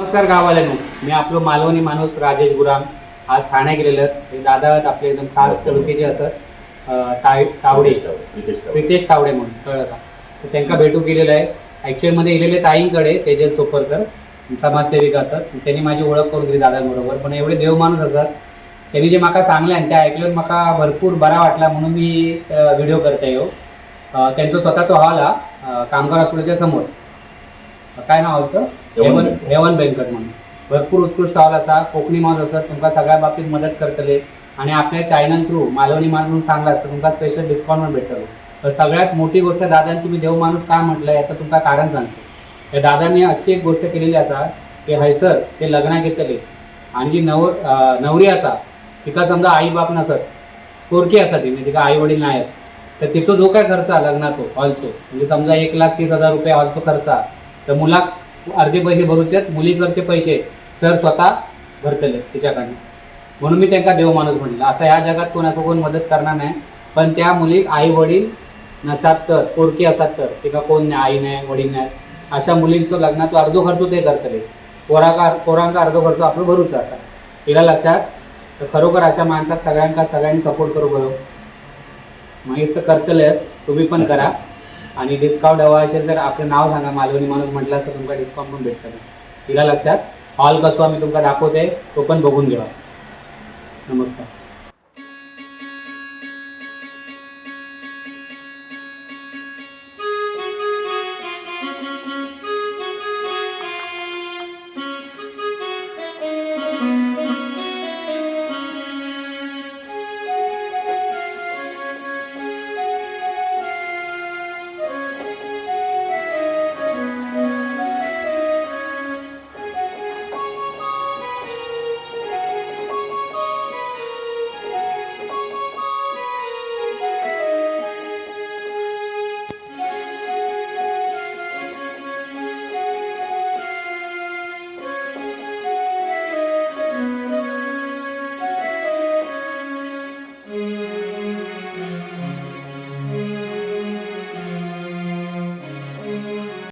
नमस्कार गाववाल्यांनो, मी आपलो मालवणी माणूस राजेश गुराम. आज ठाणे गेलेलं. हे दादा आहेत आपले एकदम खास तळुकेचे असत, तावडे. रितेश तावडे. रितेश तावडे म्हणून, कळलं का? तर त्यांना भेटू गेलेलं आहे. ॲक्च्युअलमध्ये इलेले ताईंकडे, तेजस सोपरकर, समाजसेविका असत, त्यांनी माझी ओळख करून दिली दादांबरोबर. पण एवढे देव माणूस असत, त्यांनी जे म्हाका सांगलें आणि ते ऐकल्यावर म्हाका भरपूर बरा वाटला, म्हणून मी व्हिडिओ करता येऊ. त्यांचं स्वतःचो हॉल हा कामगार हॉस्पिटलच्या समोर. काय नाव होतं? Heaven heaven banquet. Heaven banquet म्हणून. भरपूर उत्कृष्ट हॉल असा. कोकणी माणूस असत, तुमका सगळ्या बाबतीत मदत करतले आणि आपल्या चॅनल थ्रू मालवणी माल म्हणून सांगला तर तुमका स्पेशल डिस्काउंट पण भेटतलो. तर सगळ्यात मोठी गोष्ट दादांची, मी देव माणूस का म्हटलं याचं तुमका कारण सांगतो. त्या दादांनी अशी एक गोष्ट केलेली असा की हयसर जे लग्नाक येतले आणि जी नवरी असा, तिका समजा आई बाप नसत, पोरकी असा ती, म्हणजे तिका आई वडील नाही आहेत, तर तिचो जो काय खर्च आहे लग्नाचो हॉलचो, म्हणजे समजा 1,30,000 रुपये हॉलचो खर्च आहे, तर मुलाक अर्धे पैसे भरूचे आहेत, मुलीकडचे पैसे सर स्वतः भरतले तिच्याकडनं. म्हणून मी त्यांना देव माणूस म्हटलं. असं ह्या जगात कोण असं कोण मदत करणार नाही. पण त्या मुलीक आई वडील नसात तर, पोरकी असात तर, तिका कोण नाही, आई नाही, वडील नाही, अशा मुलींचो लग्नाचो अर्धो खर्च ते करतले. पोरांका अर्धो खर्च आपलं भरूचा असा तिला लक्षात. तर खरोखर अशा माणसाक सगळ्यांका सगळ्यांनी सपोर्ट करू बरोबर. मग एक तर करतलेच, तुम्ही पण करा. आणि डिस्काउंट हवा असेल तर आपलं नाव सांगा, मालवणी माणूस म्हटलं असं तुमका डिस्काउंट पण भेटतं. तिला लक्षात. हॉल कसो आम्ही तुमका दाखवते, तो पण बघून घ्या. नमस्कार.